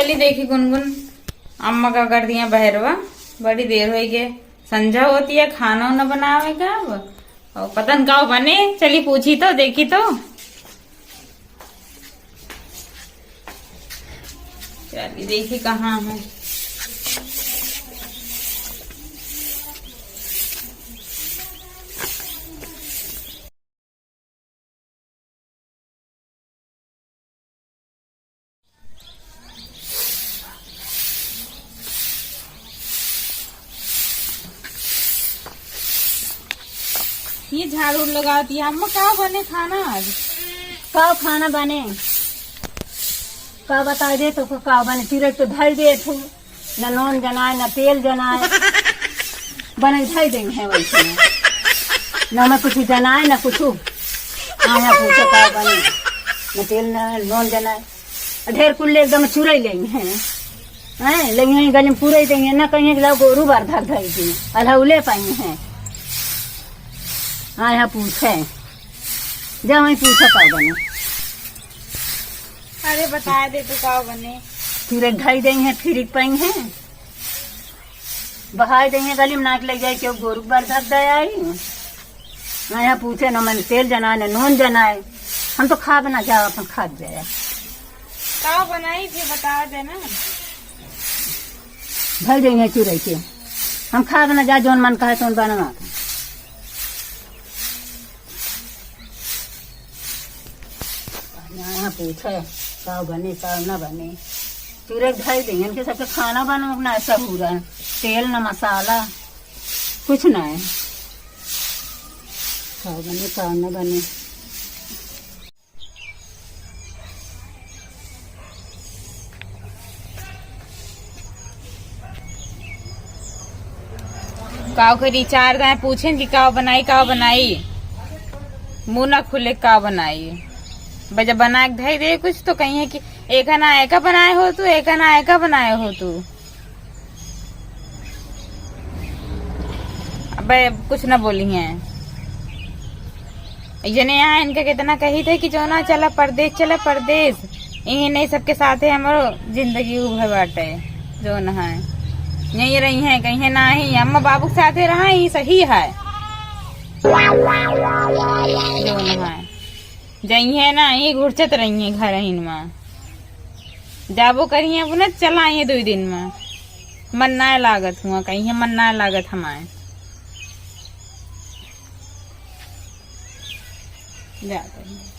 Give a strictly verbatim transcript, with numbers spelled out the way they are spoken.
चली देखी गुनगुन, अम्मा का कर दिया बहरवा, बड़ी देर होइ गए, संझा होती है, खाना उना बनावे का अब। और पता न का बने, चली पूछी तो, देखी तो। चली देखी कहाँ है। ये झाड़ू लगावत है। अम्मा, का बने खाना आज? का खाना बने? का बताइ दे तो का बने? चिरक तो धर दे तू। न नून जनाए, न तेल जनाए। बने धई देइहैं वैसे। न मैं कुछ जनाए, न कुछ। हाँ, यहाँ पूछो का बने। न तेल, न नून जनाए। ढेर कुल्ले एकदम चुरई लेइहैं। हैं, लेइहैं गली में पुरई देइहैं, न कहिहैं कि लाओ गोरू बार धर धई दी। अल्हौले पाइहैं। हाँ, यहाँ पूछे। जा वहीं पूछो का बने। अरे बताइ दे तू का बने। फिर एक ढाई देइहैं, फिर एक पाइहैं। बहाइ देइहैं गली में, नाक लइ जाए, केहू गोरू बार धर दे आई। ना यहाँ पूछे, ना मन तेल जनाए, ना नून जनाए। हम तो खाब ना, जा अपन खात जाए। का बनाई फिर बताइ दे ना। धर देइहैं चुरई के। हम खाब ना, जा जौन मन कहे तौन बनवा। यहाँ पूछे, का बने, का न बने। तुरंत धई देइहैं, इनके सबके खाना बनवा ना सहूरा, तेल न मसाला, कुछ ना है। का बने, का न बने। काव के रिचार्ज आए, पूछेन कि काव बनाई, काव बनाई, मुँह ना खुले काव बनाई। बस जब बना के धई दे कुछ तो कहिहैं कि एका ना एका बनाए हो तू, एका ना एका बनाए हो तू। अबे कुछ ना बोलिहैं। जने यहाँ इनका कितना कही थे कि जो ना चला परदेस, चला परदेस, इही नहीं सबके साथे हमरो जिंदगी उभे बाटे। जो ना है यहीं रहिहैं, कहिहैं नाही, अम्मा बाबू के साथे रहा, ई सही है। जो ना है जइहैं ना, ई घुरचत रहिहैं घरहिन मा। जाबो करिहैं अपने, चला आइहैं दुइ दिन मा। मन नाय लागत हुआ, कहिहैं मन नाय लागत हमाए। जा करिहैं।